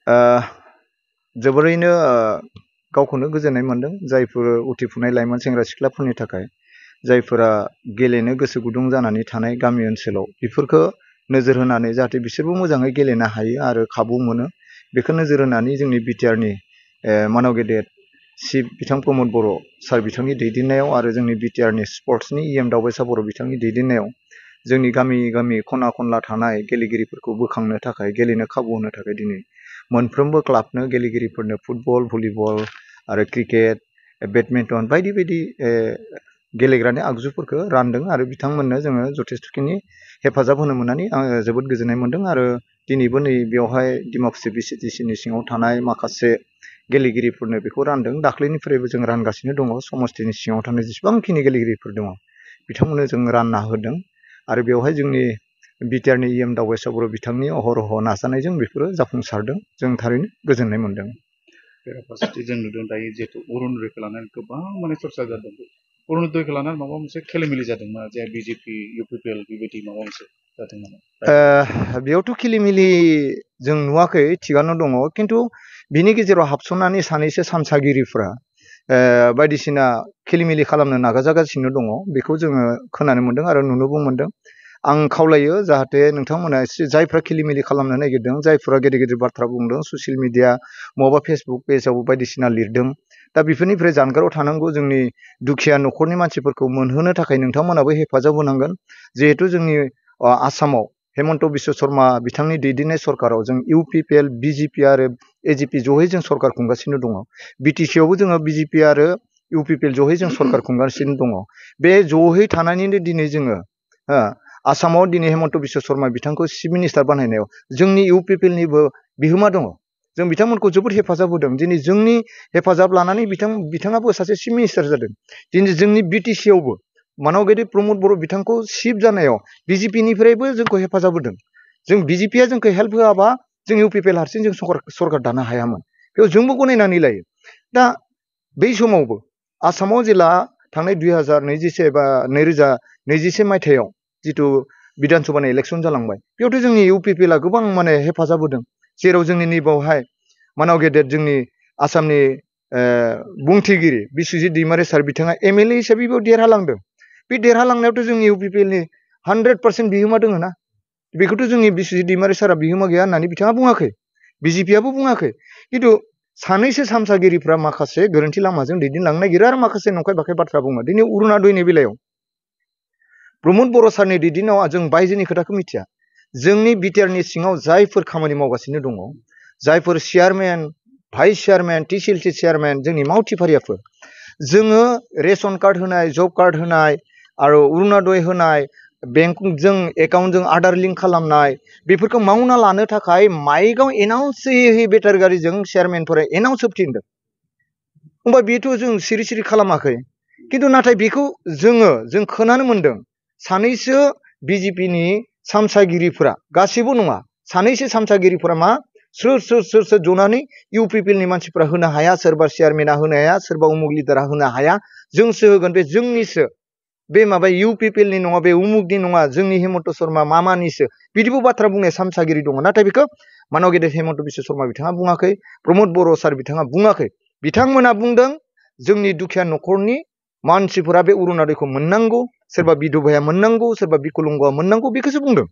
जोबोरैनो गावखौनो गोजोननाय मोनदों जायफोर उथिफुनाय लाइमोन सेंग्रा सिख्लाफोरनि थाखाय जायफोरा गेलेनो गोसो गुदुं जानानै थानाय गामि ओनसोलाव बेफोरखौ नोजोर होनानै जाहाथे बिसोरबो मोजाङै गेलेनो हायो आरो खाबु मोनो बेखौ नोजोर होनानै जोंनि बिटिआरनि मानाव गेदेर चिफ बिथां प्रमद बर' सार बिथांनि दैदेननायाव आरो जोंनि बिटिआरनि स्पर्ट्सनि दावबायसा बर' बिथांनि दैदेननायाव जोंनि गामि गामि खना खनला थानाय गेलेगिरिफोरखौ बोखांनो थाखाय गेलेनो खाबु होनो थाखाय दिनै मोनफ्रोमबो क्लाबनो गेलेगिरिफोरनो फुटबल भलिबल आरो क्रिकेट बेडमिन्टन बायदि बायदि गेलेग्रानि आगजुफोरखौ रानदों आरो बिथांमोननो जोङो जथेस्थ'खिनि हेफाजाब होनो मोननानै आङो जोबोद गोजोननाय मोनदों आरो दिनैबो नै बेवहाय डिमाकुसि बिसिटिसिनि सिङाव थानाय माखासे गेलेगिरिफोरनो बेखौ रानदों दाख्लैनिफ्रायबो जों रानगासिनो दङ समस्तिनि सिङाव थानाय जेसेबांखिनि गेलेगिरिफोर दङ बिथांमोननो जों रानना होदों आरो बेवहाय जोंनि बिटिआरनि दावबायसा बर' बिथांनि अहरह नाजानायजों बेफोरो जाफुंसारदों जों थारैनो गोजोननाय मोनदों। बेराफारसेथि जों नुदों दायो जिहेतु अरुनदयखौ लानानै गोबां माने चर्चा जादों अरुनदयखौ लानानै माबा मोनसे खेलिमेलि जादों ना जे बिजेपि इउपिपिएल बेबायदि माबा मोनसे जादों नामा? बेयावथ' खेलिमेलि जों नुवाखै थिगानो दङ खिन्थु बिनि गेजेराव हाबसननानै सानैसो सामसागिरिफ्रा बायदिसिना खेलिमेलि खालामनो नाजागासिनो दङ बेखौ जोङो खोनानो मोन्दों आरो नुनोबो मोन्दों। आं खावलायो जाहाथे नोंथांमोना जायफ्रा खेलिमेलि खालामनो नागिरदों जायफ्रा गेदेर गेदेर बाथ्रा बुंदों ससियेल मिडिया माबा फेसबुक पेजाव बायदिसिना लिरदों दा बेफोरनिफ्राय जानगाराव थानांगौ जोंनि दुखिया न'खरनि मानसिफोरखौ मोनहोनो थाखाय नोंथांमोनाबो हेफाजाब होनांगोन जिहेथु जोंनि आसामाव हेमन्त बिश्व शर्मा बिथांनि दैदेननाय सरकाराव जों इउपिपिएल बिजेपि आरो एजिपि जयै जों सरकार खुंगासिनो दङ बिटिसिआवबो जोङो बिजेपि आरो इउपिपिएल जयै जों सरकार खुंगासिनो दङ बे जयै थानानैनो दिनै जोङो आसामाव दिनै हेमन्त बिश्व शर्मा बिथांखौ चिफ मिनिस्टार बानायनायाव जोंनि इउपिपिएलनिबो बिहोमा दङ जों बिथांमोनखौ जोबोद हेफाजाब होदों दिनै जोंनि हेफाजाब लानानै बिथाङाबो सासे चिफ मिनिस्टार जादों दिनै जोंनि बिटिसिआवबो मानाव गेदेर प्रमद बर' बिथांखौ चिफ जानायाव बिजेपिनिफ्रायबो जोंखौ हेफाजाब होदों जों बिजेपिया जोंखौ हेल्प होआबा जों इउपिपिएल हारसिं जों सरकार दानो हायामोन बेयाव जोंबो गनायनानै लायो दा बै समावबो आसामाव जेला थांनाय 2021 बा 2021 मायथाइयाव जिथु बिधान सभानि इलेक्सन जालांबाय बेयावथ' जोंनि इउपिपिएलआ गोबां माने हेफाजाब होदों जेराव जोंनि नैबावहाय मानाव गेदेर जोंनि आसामनि बुंथिगिरि बिस्वजित दैमारि सार बिथाङा एमएलए हिसाबैबो देरहालांदों बे देरहालांनायावथ' जोंनि इउपिपिएलनि 100% बिहोमा दङ ना बेखौथ' जोंनि बिस्वजित दैमारि सारा बिहोमा गैया होननानै बिथाङा बुङाखै बिजेपिआबो बुङाखै खिन्थु सानैसो सामसागिरिफ्रा माखासे गोरोन्थि लामाजों दैदेनलांनो नागिरो आरो माखासे नंखाय बाखाय बाथ्रा बुङो दिनै अरुनदयनि बेलायाव प्रमद बर' सारनि दैदेननायाव जों बायजोनि खोथाखौ मिथिया जोंनि बिटिआरनि सिङाव जायफोर खामानि मावगासिनो दङ जायफोर चेयारमेन भाइस चेयारमेन टिसिएलसि चेयारमेन जोंनि मावथिफारियाफोर जोङो रेशन कार्ड होनाय जब कार्ड होनाय आरो अरुनदय होनाय बेंकजों एकाउन्टजों आधार लिंक खालामनाय बेफोरखौ मावना लानो थाखाय माइकआव एनाउन्स होयै बेटारि गारिजों चेयारमेनफोरा एनाउन्स होफिनदों होमबा बेथ' जों सिरि सिरि खालामाखै खिन्थु नाथाय बेखौ जों खोनानो मोन्दों सानैसो बिजेपिनि सामसागिरिफोरा गासैबो नङा सानैसो सामसागिरिफोरा मा सोर जनानै इउपिपिएलनि मानसिफोरा होनो हाया सोरबा चेयारमेना होनो हाया सोरबा उमुक लिडारा होनो हाया जोंसो होगोन बे जोंनिसो बे माबा इउपिपिएलनि नङा बे उमुकनि नङा जोंनि हेमन्त शर्मा मामानिसो बिदिबो बाथ्रा बुंनाय सामसागिरि दङ नाथाय बेखौ मानाव गेदेर हेमन्त बिश्व शर्मा बिथाङा बुङाखै प्रमद बर' सार बिथाङा बुङाखै बिथांमोना बुंदों जोंनि दुखिया न'खरनि मानसिफोरा बे अरुनदयखौ मोननांगौ सोरबा बिधबाया मोननांगौ सोरबा बिकलंगआ मोननांगौ बेखौसो बुंदों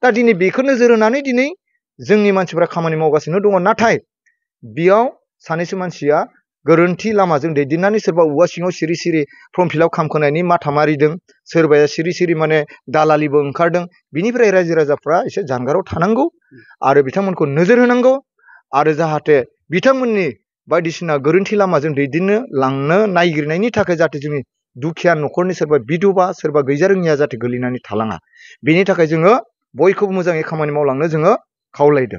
दा दिनै बेखौ नोजोर होनानै दिनै जोंनि मानसिफोरा खामानि मावगासिनो दङ नाथाय बेयाव सानैसो मानसिया गोरोन्थि लामाजों दैदेननानै सोरबा औवा सिङाव सिरि सिरि फर्म फिलआप खालामखांनायनि माथा मारिदों सोरबाया सिरि सिरि माने दालालिबो ओंखारदों बिनिफ्राय रायजो राजाफ्रा एसे जानगाराव थानांगौ आरो बिथांमोनखौ नोजोर होनांगौ आरो जाहाथे बिथांमोननि बायदिसिना गोरोन्थि लामाजों दैदेननो लांनो नागिरनायनि थाखाय जाहाथे जोंनि दुखिया न'खरनि सोरबा बिधबा सोरबा गैजारोङिया जाहाथे गोलैनानै थालाङा बेनि थाखाय जोङो बयखौबो मोजाङै खामानि मावलांनो जोङो खावलायदों।